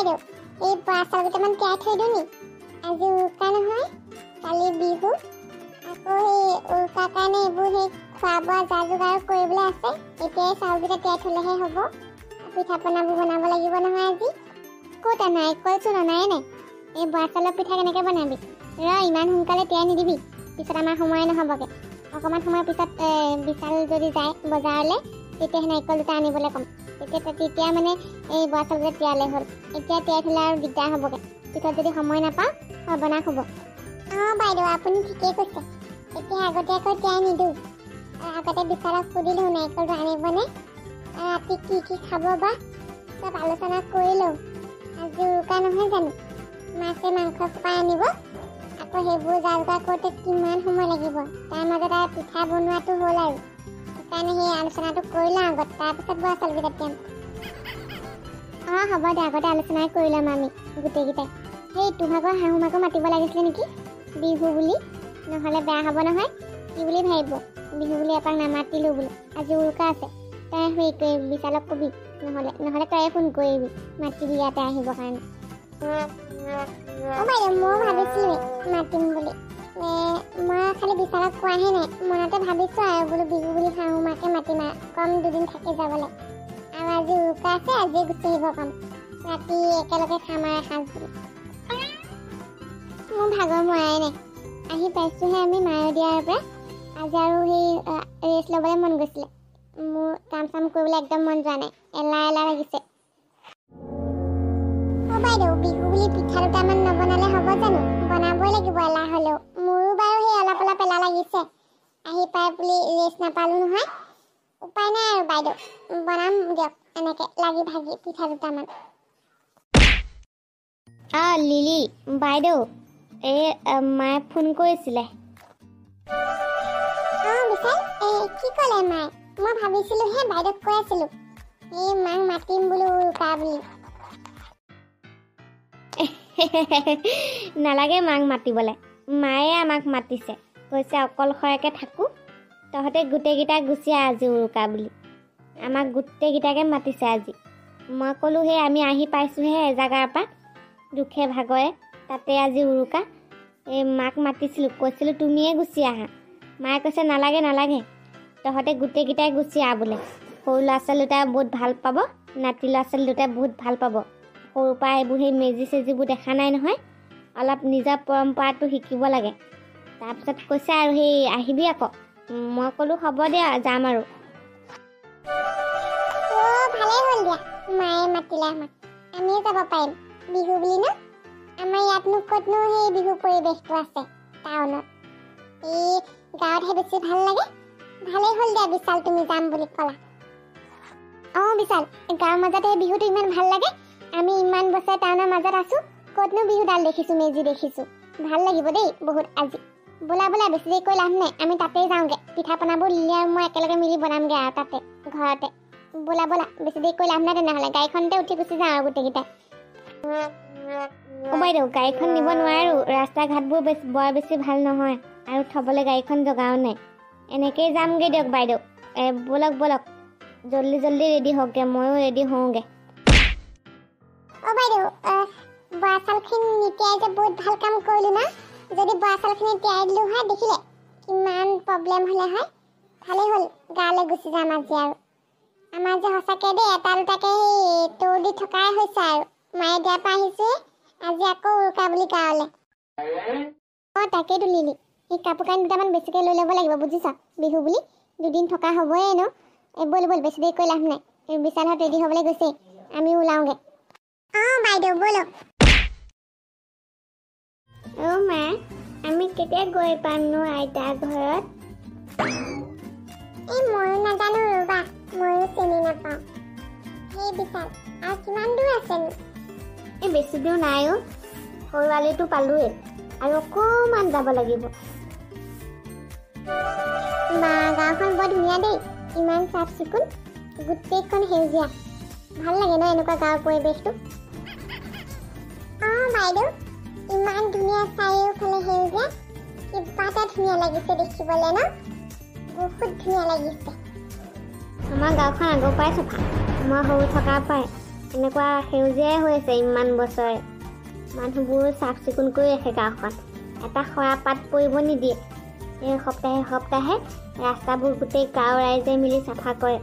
বাইদেউ, এই বৰা চাউল কেইটামান তিয়াই থৈ দিওঁ নি? আজি উৰুকা নহয়, কালি বিহু, আকৌ সেই উৰুকাৰ কাৰণে এইবোৰ সেই খোৱা বোৱা যা যোগাৰ কৰিবলৈ আছে। এতিয়াই চাউলকেইটা তিয়াই থ'লেহে হ'ব। পিঠা পনাবোৰ বনাব লাগিব নহয় আজি। ক'ত নাৰিকলচোন অনাই নাই। এই বৰা চাউলৰ পিঠা কেনেকৈ বনাবি? ৰ, ইমান সোনকালে তিয়াই নিদিবি, পিছত আমাৰ সময় নহ'বগৈ। অকণমান সময়ৰ পিছত বিশাল যদি যায় বজাৰলৈ, তেতিয়া সেই নাৰিকল দুটা আনিবলৈ ক'ম। তেতিয়া তেতিয়া মানে এই বৰা চাউলকেইটা তিয়ালে হ'ল। এতিয়া তিয়াই থ'লে আৰু দিগদাৰ হ'বগৈ, পিছত যদি সময় নাপাওঁ সৰ্বনাশ হ'ব। অঁ বাইদেউ, আপুনি ঠিকেই কৈছে। এতিয়া আগতীয়াকৈ তিয়াই নিদিওঁ। আগতে বিশালক সুধি লওঁ নাৰিকলটো আনিবনে, ৰাতি কি কি খাব বা চব আলোচনা কৰি লওঁ। আজি উৰুকা নহয় জানো, মাছে মাংস সোপাই আনিব, আকৌ সেইবোৰ যা যোগাৰ কৰোঁতে কিমান সময় লাগিব, তাৰ মাজত আৰু পিঠা বনোৱাটো হ'ল আৰু। সেইকাৰণে সেই আলোচনাটো কৰি লওঁ আগত, তাৰপিছত বৰা চাউলকেইটা তিয়াম। অঁ হ'ব দে, আগতে আলোচনাই কৰি ল'ম আমি গোটেইকেইটাই। সেই তোভাগৰ শাহু মাকো মাতিব লাগিছিলে নেকি বিহু বুলি, নহ'লে বেয়া হ'ব নহয়। কি বুলি ভাবিব, বিহু বুলি এপাক নামাতিলোঁ বোলে। আজি উৰুকা আছে, তই সেই বিশালক কবি, নহ'লে নহ'লে তয়ে ফোন কৰিবি, মাতিবি ইয়াতে আহিবৰ কাৰণে। অঁ বাইদেউ, ময়ো ভাবিছিলোঁৱেই মাতিম বুলি। মই খালি বিশালক কোৱাহে নাই, মনতে ভাবিছোঁ আৰু বোলো বিহু বুলি শাহু মাকে মাতিম আৰু, কম দুদিন থাকি যাবলৈ। আৰু আজি উৰুকা আছে, আজিয়ে গুচি আহিব কম, ৰাতি একেলগে খাম আৰু এসাঁজ বুলি। মোৰ ভাগৰ মৰাই নাই, আহি পাইছোঁহে আমি মায়দিয়াৰ পৰা। আজি আৰু সেই ৰেষ্ট ল'বলৈ মন গৈছিলে, মোৰ কাম চাম কৰিবলৈ একদম মন যোৱা নাই, এলাহ এলাহ লাগিছে। অ' বাইদেউ, বিহু বুলি পিঠা দুটামান নবনালে হ'ব জানো? বনাবই লাগিব এলাহ হ'লেও। মোৰো বাৰু সেই অলপ অলপ এলাহ লাগিছে, আহি পাই বুলি ৰেষ্ট নাপালোঁ নহয়। উপায় নাই আৰু বাইদেউ, বনাম দিয়ক এনেকৈ লাগি ভাগি পিঠা দুটামান। অঁ লিলি বাইদেউ, এই মায়ে ফোন কৰিছিলে। অঁ বিশাল, এই কি ক'লে মায়ে? মই ভাবিছিলোঁহে বাইদেউক কৈ আছিলোঁ এই মাক মাতিম বোলো উৰুকা বুলি। নালাগে মাক মাতিবলৈ, মায়ে আমাক মাতিছে, কৈছে অকলশৰীয়াকৈ থাকোঁ, তহঁতে গোটেইকেইটা গুচি আহ আজি উৰুকা বুলি। আমাক গোটেইকেইটাকে মাতিছে আজি। মই ক'লোঁ সেই আমি আহি পাইছোঁহে এজেগাৰ পৰা দুখে ভাগৰে, তাতে আজি উৰুকা। এই মাক মাতিছিলোঁ, কৈছিলোঁ তুমিয়ে গুচি আহা। মায়ে কৈছে নালাগে নালাগে, তহঁতে গোটেইকেইটাই গুচি আহ বোলে। সৰু ল'ৰা ছোৱালী দুটাই বহুত ভাল পাব, নাতি ল'ৰা ছোৱালী দুটাই বহুত ভাল পাব। সৰুৰ পৰা এইবোৰ সেই মেজি চেজিবোৰ দেখা নাই নহয়, অলপ নিজৰ পৰম্পৰাটো শিকিব লাগে। তাৰপিছত কৈছে আৰু সেই আহিবি আকৌ। মই ক'লোঁ হ'ব দে যাম আৰু। অ' ভালেই হ'ল দিয়া, মায়ে মাতিলে আমাক, আমিও যাব পাৰিম বিহু বুলি ন। আমাৰ ইয়াতনো ক'তনো সেই বিহু পৰিৱেশটো আছে টাউনত, এই গাঁৱতহে বেছি ভাল লাগে। ভালেই হ'ল দিয়া বিশাল, তুমি যাম বুলি ক'লা। অঁ বিশাল, গাঁৱৰ মাজত এই বিহুটো ইমান ভাল লাগে। আমি ইমান বছৰ টাউনৰ মাজত আছোঁ, ক'তনো বিহুডাল দেখিছোঁ, মেজি দেখিছোঁ। ভাল লাগিব দেই বহুত আজি। বোলা বোলা, বেছি দেৰি কৰি লাভ নাই, আমি তাতেই যাওঁগৈ। পিঠা পনাবোৰ লিলি আৰু মই একেলগে মিলি বনামগৈ আৰু তাতে ঘৰতে। বোলা বোলা, বেছি দেৰি কৰি লাভ নাই তেনেহ'লে, গাড়ীখনতে উঠি গুচি যাওঁ আৰু গোটেইকেইটাই। অ' বাইদেউ, গাড়ীখন নিব নোৱাৰোঁ, ৰাস্তা ঘাটবোৰ বেছি বৰ বেছি ভাল নহয়, আৰু থ'বলৈ গাড়ীখন জগাও নাই। এনেকেই যামগৈ দিয়ক বাইদেউ। ব'লক ব'লক, জল্দি জল্দি ৰেডি হওকগৈ, ময়ো ৰেডি হওঁগৈ। অ' বাইদেউ, বৰা চাউলখিনি নিতিয়াই যে বহুত ভাল কাম কৰিলোঁ ন। যদি বৰা চাউলখিনি তিয়াই দিলোঁ হয়, দেখিলে কিমান প্ৰব্লেম হ'লে হয়। ভালেই হ'ল, গাঁৱলৈ গুচি যাম আজি আৰু। আমাৰ যে সঁচাকৈ দেই এটা দুটাকৈ সেই তৌৰ দি থকাই হৈছে আৰু। মায়ে দিয়াৰ পৰা আহিছোঁহে, আজি আকৌ উৰুকা বুলি গাঁৱলৈ। অঁ তাকেইতো লিলি, এই কাপোৰ কানি দুটামান বেছিকৈ লৈ ল'ব লাগিব বুজিছা, বিহু বুলি দুদিন থকা হ'বই ন। এই ব'ল ব'ল, বেছি দেৰি কৰি লাভ নাই, এই বিশালহঁত ৰেডি হ'বলৈ গৈছেই, আমিও ওলাওঁগৈ। অঁ বাইদেউ ব'লক। অ' মা, আমি কেতিয়া গৈ পামনো আইতাৰ ঘৰত? এই ময়ো নাজানো ৰ'বা, ময়ো চিনি নাপাওঁ। সেই বিশাল, আৰু কিমান দূৰ আছেনো? এই বেছি দূৰ নাই অ', সৰু আলিটো পালোঁৱেই, আৰু অকণমান যাব লাগিব। বা গাঁওখন বৰ ধুনীয়া দেই, ইমান চাফ চিকুণ, গোটেইখন সেউজীয়া। ভাল লাগে ন এনেকুৱা গাঁৱৰ পৰিৱেশটো? অঁ বাইদেউ, ইমান ধুনীয়া চাৰিওফালে সেউজীয়া, কিবা এটা ধুনীয়া লাগিছে দেখিবলৈ ন, বহুত ধুনীয়া লাগিছে। আমাৰ গাঁওখন আগৰ পৰাই চফা, মই সৰু থকাৰ পৰাই। এনেকুৱা সেউজীয়াই হৈ আছে ইমান বছৰে। মানুহবোৰো চাফ চিকুণ কৰি ৰাখে গাঁওখন, এটা সৰা পাত পৰিব নিদিয়ে। এই সপ্তাহে সপ্তাহে ৰাস্তাবোৰ গোটেই গাঁৱৰ ৰাইজে মিলি চাফা কৰে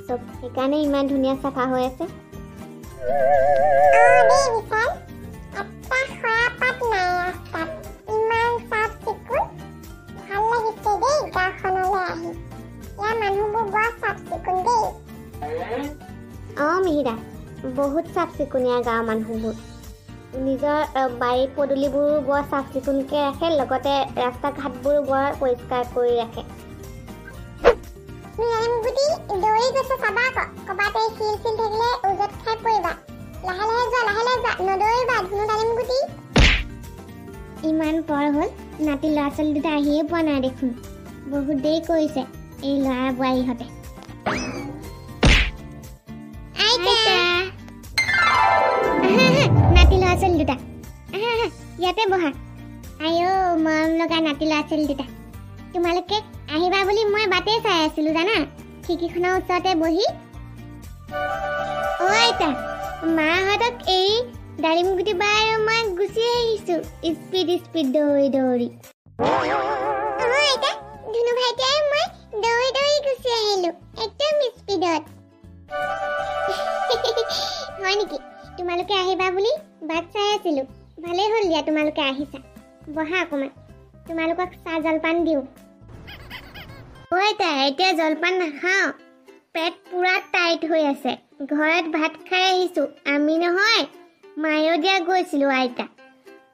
চব, সেইকাৰণে ইমান ধুনীয়া চাফা হৈ আছে। অঁ দেই বিশাল, এটা সৰা পাত নাই ৰাস্তাত, ইমান চাফ চিকুণ, ভাল লাগিছে দেই গাঁওখনলৈ আহি। ইয়াৰ মানুহবোৰ বৰ চাফ চিকুণ দেই। অঁ মিহিৰা, বহুত চাফ চিকুণীয়া গাঁৱৰ মানুহবোৰ। নিজৰ বাৰী পদূলিবোৰো বৰ চাফ চিকুণকৈ ৰাখে, লগতে ৰাস্তা ঘাটবোৰো বৰ পৰিষ্কাৰ কৰি ৰাখে। গুটি দৌৰি গৈছে চাবা আকৌ, ক'ৰবাত এই শিল চিল থাকিলে ওজত খাই পৰিবা। লাহে লাহে যোৱা, লাহে লাহে যোৱা, নদৌৰিবা ধুনু ডালিম গুটি। ইমান পৰ হ'ল, নাতি ল'ৰা ছোৱালী দুটা আহিয়ে পোৱা নাই দেখোন। বহুত দেৰি কৰিছে এই ল'ৰা বোৱাৰীহঁতে। আইতা, আহা আহা নাতি ল'ৰা ছোৱালী দুটা, আহা আহা ইয়াতে বহা। আইঅ মৰম লগা নাতি ল'ৰা ছোৱালী দুটা, তোমালোকে আহিবা বুলি মই বাটেই চাই আছিলো জানা, খিৰিকীখনৰ ওচৰতে বহি। অ আইতা, মাহঁতক এৰি ডালিমগুটি বা আৰু মই গুচি আহিছো স্পীড স্পীড দৌৰি দৌৰি। অঁ আইতা, ধুনু ভাইটি আৰু মই দৌৰি দৌৰি গুচি আহিলো একদম স্পীডত। হয় নেকি? তোমালোকে আহিবা বুলি বাট চাই আছিলো। ভালেই হ'ল দিয়া তোমালোকে আহিছা। বহা অকণমান, তোমালোকক চাহ জলপান দিওঁ। অ আইতা, এতিয়া জলপান নাখাওঁ, পেট পুৰা টাইট হৈ আছে। ঘৰত ভাত খাই আহিছো আমি নহয়, মায়দিয়া গৈছিলো আইতা।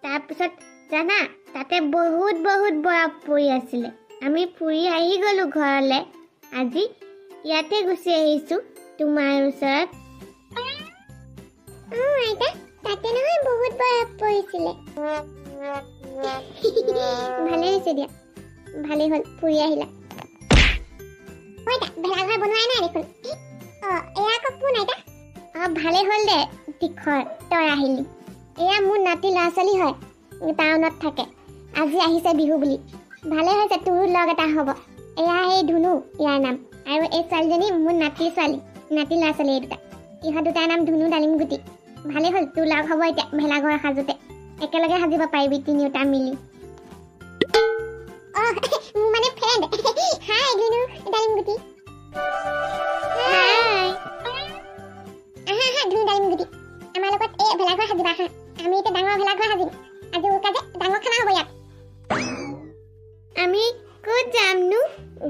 তাৰপিছত জানা তাতে বহুত বহুত বৰফ পৰি আছিলে, আমি ফুৰি আহি গ'লো ঘৰলৈ। আজি ইয়াতে গুচি আহিছো তোমাৰ ওচৰত। অঁ আইতা, তাতে নহয় বহুত বৰফ পৰিছিলে। ভালেই হৈছে দিয়া, ভালেই হ'ল ফুৰি আহিলা। অ আইতা, ভেলাঘৰ বনোৱাই নাই দেখোন। অঁ এয়া আকৌ কোন আইতা? অঁ ভালেই হ'ল দে তীখৰ, তই আহিলি। এয়া মোৰ নাতি ল'ৰা ছোৱালী হয়, টাউনত থাকে, আজি আহিছে বিহু বুলি। ভালেই হৈছে, তোৰো লগ এটা হ'ব। এয়া এই ধুনু ইয়াৰ নাম, আৰু এই ছোৱালীজনী মোৰ নাতি ছোৱালী, নাতি ল'ৰা ছোৱালী এই দুটা। ইহঁত দুটাৰ নাম ধুনু ডালিমগুটি। ভালেই হ'ল, তোৰ লগ হ'ব এতিয়া ভেলাঘৰ সাজোতে, একেলগে সাজিব পাৰিবি তিনিওটা মিলি। অঁ মোৰ মানে ফ্ৰেণ্ড। হাই ধুনু ডালিমগুটি। হাই। আহা আহা ধুনু ডালিমগুটি, আমাৰ লগত এই ভেলাঘৰ সাজিবা আহা। আমি এতিয়া ডাঙৰ ভেলাঘৰ সাজিম আজি, উৰুকা যে ডাঙৰ খানা হ'ব ইয়াত। আমি ক'ত যামনো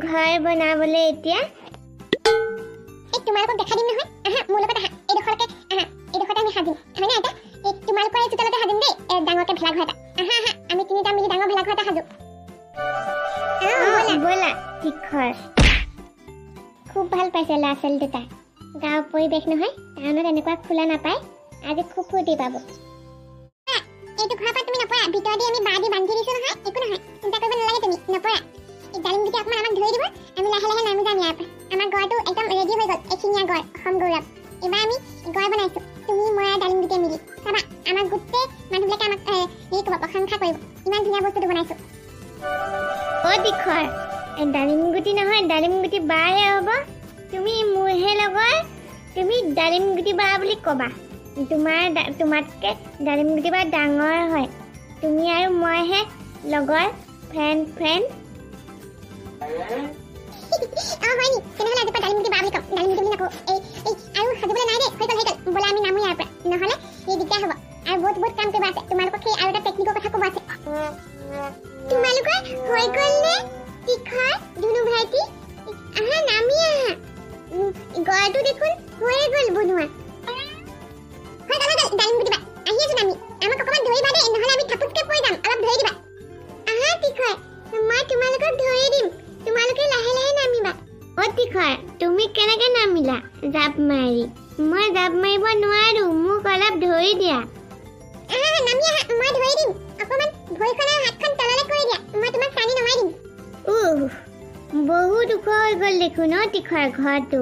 ঘৰ বনাবলৈ এতিয়া? এই তোমালোকক দেখাই দিম নহয়, আহা মোৰ লগত আহা, এইডোখৰকে আহা, এইডোখৰতে আমি সাজিম হয়নে আইতা? এই তোমালোকৰ এই চোতালতে সাজিম দেই ডাঙৰকে ভেলাঘৰ এটা। আহা আহা আমি তিনিটা মিলি ডাঙৰ ভেলাঘৰ এটা সাজো। অঁ ব'লা তীখৰ। খুব ভাল পাইছে ল'ৰা ছোৱালী দুটা। গাঁৱৰ পৰিৱেশ নহয়, টাউনত এনেকুৱা খোলা নাপায়, আজি খুব ফূৰ্তি পাব। এইটো ঘৰৰ পৰা তুমি নপৰা, ভিতৰ দি আমি বাঁহ দি বান্ধি দিছো নহয়, একো নহয়, চিন্তা কৰিব নালাগে তুমি নপৰা। এই ডালিমগুটি অকণমান আমাক ধৰি দিব, আমি লাহে লাহে নামি যাম ইয়াৰ পৰা। আমাৰ গড়টো একদম ৰেডি হৈ গ'ল, এশিঙীয়া গড়, অসম গৌৰৱ। এইবাৰ আমি গড় বনাইছো, তুমি মই আৰু ডালিমগুটিয়ে মিলি। চাবা আমাক গোটেই মানুহবিলাকে আমাক হেৰি ক'ব, প্ৰশংসা কৰিব, ইমান ধুনীয়া বস্তুটো বনাইছো। অ তীখৰ, ডালিমগুটি নহয় ডালিমগুটি বাহে হ'ব, তুমি মোৰহে লগৰ, তুমি ডালিমগুটি বা বুলি ক'বা। তোমাতকৈ ডালিমগুটি বা ডাঙৰ হয়, তুমি আৰু মইহে লগৰ, ফ্ৰেণ্ড ফ্ৰেণ্ড। অঁ হয় নি? তেনেহ'লে আজিৰ পৰা ডালিমগুটি বা বুলি ক'ম, ডালিমগুটি বুলি নকওঁ। এই এই আৰু সাজিবলৈ নাই দেই, হৈ গ'ল হৈ গ'ল, ব'লা আমি নামো ইয়াৰ পৰা, নহ'লে সেই দিগদাৰ হ'ব। আৰু বহুত বহুত কাম কৰিব আছে, তোমালোকক সেই আৰু এটা টেকনিকৰ কথা ক'ব আছে। তোমালোকৰ হৈ গ'ল নে তীখৰ ধুনু ভাইটি? আহা নামি আহা, গড়টো দেখোন হৈয়ে গ'ল বনোৱা। হৈ গ'ল হৈ গ'ল ডালিমগুটি বা, আহি আছো নামি, আমাক অকণমান ধৰিবা দেই, নহ'লে আমি থাপুতকৈ পৰি যাম, অলপ ধৰি দিবা। আহা তীখৰ, মই তোমালোকক ধৰি দিম, তোমালোকে লাহে লাহে নামিবা। অ তীখৰ, তুমি কেনেকে নামিলা জাপ মাৰি? মই জাপ মাৰিব নোৱাৰো, মোক অলপ ধৰি দিয়া। আহা নামি আহা, মই ধৰি দিম, অকণমান ভৰিখন আৰু হাতখন তললৈ কৰি দিয়া, মই তোমাক টানি নমাই দিম। উহ, বহুত ওখ হৈ গ'ল দেখোন অ তীখৰ ঘৰটো।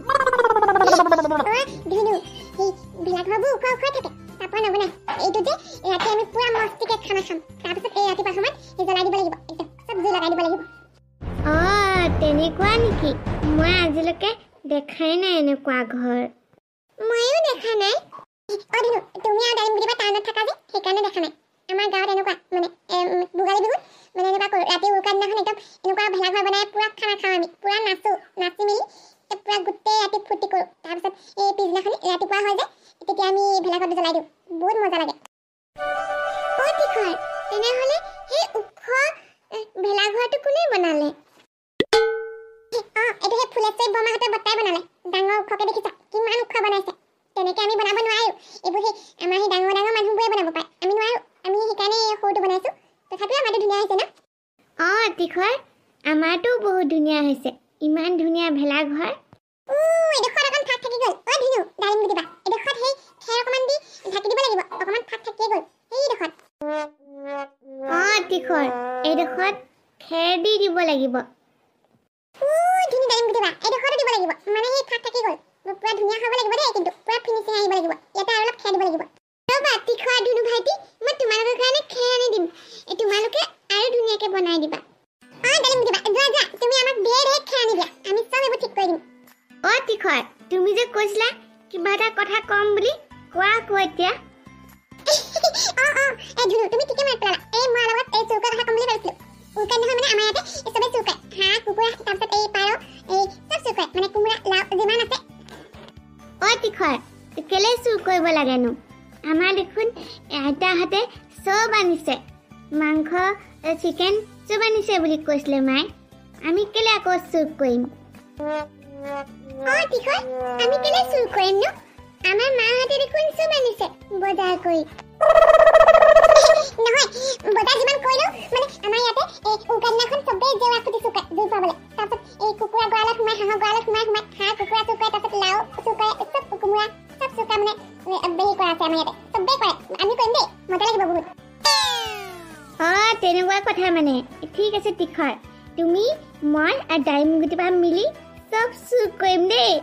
অ ধুনু, সেই ভেলাঘৰবোৰ ওখ ওখ থাকে, তাৰপৰা নবনাই। এইটো যে ৰাতি আমি পুৰা মস্তিকে খানা খাম, তাৰপিছত এই ৰাতিপুৱা সময়ত এই জ্বলাই দিব লাগিব, একদম চব জুই লগাই দিব লাগিব। অ তেনেকুৱা নেকি? মই আজিলৈকে দেখাই নাই এনেকুৱা ঘৰ। ময়ো দেখা নাই। অ ধুনু, তুমি আৰু ডালিম গুটিবা টাউনত থাকা যে, সেইকাৰণে দেখা নাই। আমাৰ গাঁৱত এনেকুৱা মানে ভোগালী বিহুত মানে এনেকুৱা কৰোঁ, ৰাতি উৰুকা দিনাখন একদম এনেকুৱা ভেলাঘৰ বনাই পূৰা খানা খাওঁ আমি, পূৰা নাচোঁ, নাচি মেলি পূৰা গোটেই ৰাতি ফূৰ্তি কৰোঁ। তাৰপিছত এই পিছদিনাখনি ৰাতিপুৱা হয় যে, তেতিয়া আমি ভেলাঘৰটো জ্বলাই দিওঁ, বহুত মজা লাগে। অ তীখৰ, তেনেহ'লে সেই ওখ ভেলাঘৰটো কোনে বনালে? অ এইটো সেই ফুলেশ্বৰী বৰমাহঁতৰ বৰ্তাই বনালে, ডাঙৰ ওখকে দেখিছা কিমান ওখ বনাইছে। তেনেকে আমি বনাব নোৱাৰো, এইবোৰ সেই আমাৰ সেই ডাঙৰ ডাঙৰ মানুহবোৰে বনাব পাৰে, আমি নোৱাৰো, আমি সেইকাৰণে সৰুটো বনাইছো। তথাপিও আমাৰটো ধুনীয়া হৈছে ন? অ তীখৰ, আমাৰটোও বহুত ধুনীয়া হৈছে, ইমান ধুনীয়া ভেলাঘৰ। এডোখৰত অকণ ফাঁক থাকি গ'ল। অ ধুনু, ডালিম গুটিবা, এডোখৰত সেই খেৰ অকণমান দি ঢাকি দিব লাগিব, অকণমান ফাঁক থাকিয়ে গ'ল সেইডোখৰত। অ তীখৰ, এইডোখৰত খেৰ দি দিব লাগিব। ধুনু, ডালিম গুটিবা, এইডোখৰতো দিব লাগিব, মানে সেই ফাঁক থাকি গ'ল, পুৰা ধুনীয়া হ'ব লাগিব দেই, কিন্তু পুৰা ফিনিচিং আহিব লাগিব। ইয়াতে আৰু অলপ খেৰ দিব লাগিব। ৰ'বা তীখৰ, ধুনু ভাইটি, মই তোমালোকৰ কাৰণে খেৰ আনি দিম, তোমালোকে আৰু ধুনীয়াকে বনাই দিবা। অ ডালিম গুটিবা, যোৱা যোৱা, তুমি আমাক ঢেৰ ঢেৰ খেৰ আনি দিয়া, আমি চব এইবোৰ ঠিক কৰি দিম। অ তীখৰ, তুমি যে কৈছিলা কিবা এটা কথা ক'ম বুলি, কোৱা আকৌ এতিয়া। অ অ এই ধুনু, তুমি ঠিকে মনত পেলালা। এই মই অলপ এই চুৰ কৰা কথা ক'ম বুলি ভাবিছিলো। উৰুকা দিনাখন মানে আমাৰ ইয়াতে চবেই চুৰ কৰে, হাঁহ কুকুৰা, তাৰপিছত এই পাৰ, এই চব চুৰ কৰে, মানে কোমোৰা লাও যিমান আছে। অ তীখৰ, কেলে চুৰ কৰিব লাগেনো? আমাৰ দেখোন আইতাহঁতে চব আনিছে, মাংস চিকেন চব আনিছে বুলি কৈছিলে মায়ে, আমি কেলে আকৌ চুৰ কৰিম? অ তীখৰ, আমি কেলে চুৰ কৰিম নো? আমাৰ মাহঁতে দেখোন চব আনিছে বজাৰ কৰি। নহয়, বজাৰ যিমান কৰিলেও মানে আমাৰ ইয়াতে এই উৰুকা দিনাখন চবেই জেওৰা খুটি চুৰ কৰে জুই ফুৱাবলৈ। তাৰপিছত এই কুকুৰা গঁৰালত সোমাই, হাঁহৰ গঁৰালত সোমাই সোমাই হাঁহ কুকুৰা চুৰ কৰে, তাৰপিছত লাও চুৰ কৰে, চব কোমোৰা চব চুৰ কৰা মানে হেৰি কৰা আছে আমাৰ ইয়াতে, চবেই কৰে। আমি কৰিম দেই, মজা লাগিব বহুত। অ তেনেকুৱা কথা মানে। ঠিক আছে তীখৰ, তুমি মই আৰু ডালিম গুটিবা মিলি চব চুৰ কৰিম দেই।